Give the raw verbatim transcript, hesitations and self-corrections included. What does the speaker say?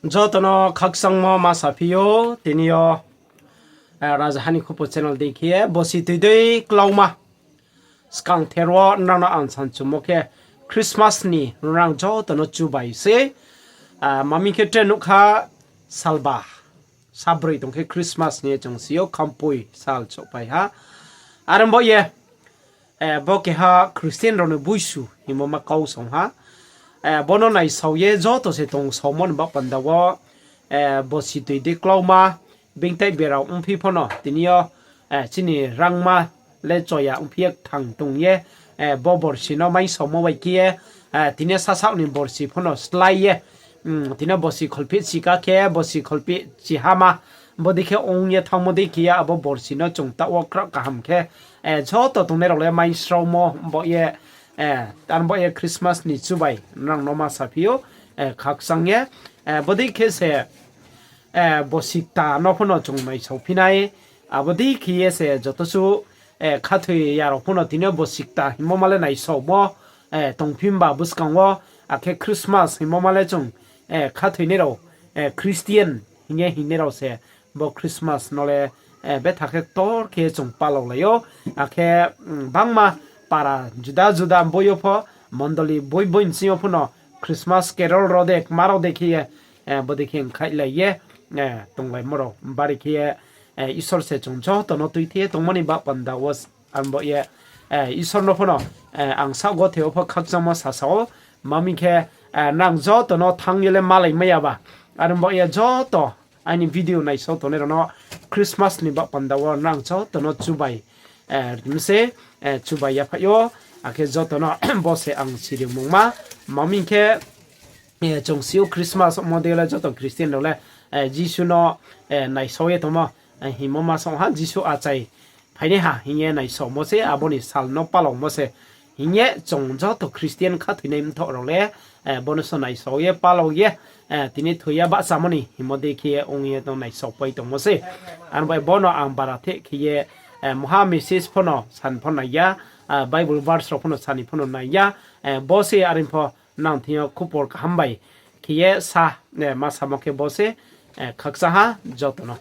Joto no khakchangmo ma saphi ou, tini yo, eh, Rajaha ni Khupo channel dei khe ye bosi toi dei klauma. Skangther wo nrao no ang sanchumo khe Christmas ni nrao joto no chubai sei. Ah, ma mi khe tre nuh kha salba, sabroi tong khe Christmas ni chung si ou khampoi sal chouhpai ha. Are bo ye, eh, bo keha Christian rao ni boisu hingmo ma kau song ha. Eh, bo no naisao ye joto se tongsaomo ni baoh panda wo, eh, bosi toi dei klauma, beingtai berao ongphi pho no, tini yo, eh, chini rangma le choya ongphi ye kthang tong ye, eh, bo borsi no maisaomo bai khe ye, eh, tini yo sasaoh ni borsi pho no slái ye, mm, tini yo bosi kholphehchi ka khe, bosi kholphehchi hama, bodei khe ong ye thanngmo dei khe ye abo borsi no chung taoh wo kraoh kaham khe, eh, joto tongnai rao le maisraomo bo ye, eh, aro bo ye Christmas ni chubai nrao no ma saphi ou, eh, khakchang ye, eh, bodei khe se, eh, bosi kta no pho no chung naisaophi nai, abo dei khe ye se joto suh, eh, khathoi ya rao pho no tini yo bosi kta hingmo ma le naisaomo, eh, tongphi mba buskang wo, akhe Christmas hingmo ma le chung, eh, khathoinai rao, eh, Christian hing ye hingnai rao se bo Christmas no le, eh, betha khe ktor khe chung palaolai ou, akhe, mm, bangma para juda juda boi yo pho, mondoli boi boi nching yo pho no Christmas carol rao de, kma rao de khe ye, eh, bodei khe ongkhaihlai ye, eh, tonglaimo rao bari khe ye, eh, Isor se chung joto no tuithe ye tongmo ni baoh panda wo s-, ang bo ye, eh, Isor no pho no, eh, ang saoh gothei wo pho khakchangmo sasa ou, ma mi khe, eh, nrao joto no thanng ye le malai mai ya ba, are bo ye joto aini video naisao tongnai rao no Christmas ni baoh panda wo nrao joto no chubai, eh, rim se, eh, chubai yaphaih ou, akhe joto no bo se ang sirimungma, ma mi khe, eh, chung si ou Christmas mo dei le joto Christian rao le, eh, Jisu no, eh, naisao ye tongmo, eh, hingmo ma song ha, Jisu achai phainai ha hing ye naisaomo se, abo ni sal no palaomo se hing ye chung joto Christian khathoinai mthoh rao le, eh, bo no so naisao ye palao ye, eh, tini thoi ya bahchamo ni hingmo dei khe ye ong ye no naisaopai tongmo se. Aro bai bo no ang bara theh khe ye, eh, mungha message pho no san pho nai ya, ah, Bible verse rao pho no sani pho no nai ya, eh, bo se are pho nang thing yo khupor kaham bai khe ye sa, eh, ma samo khe bo se, eh, khakchang ha joto no.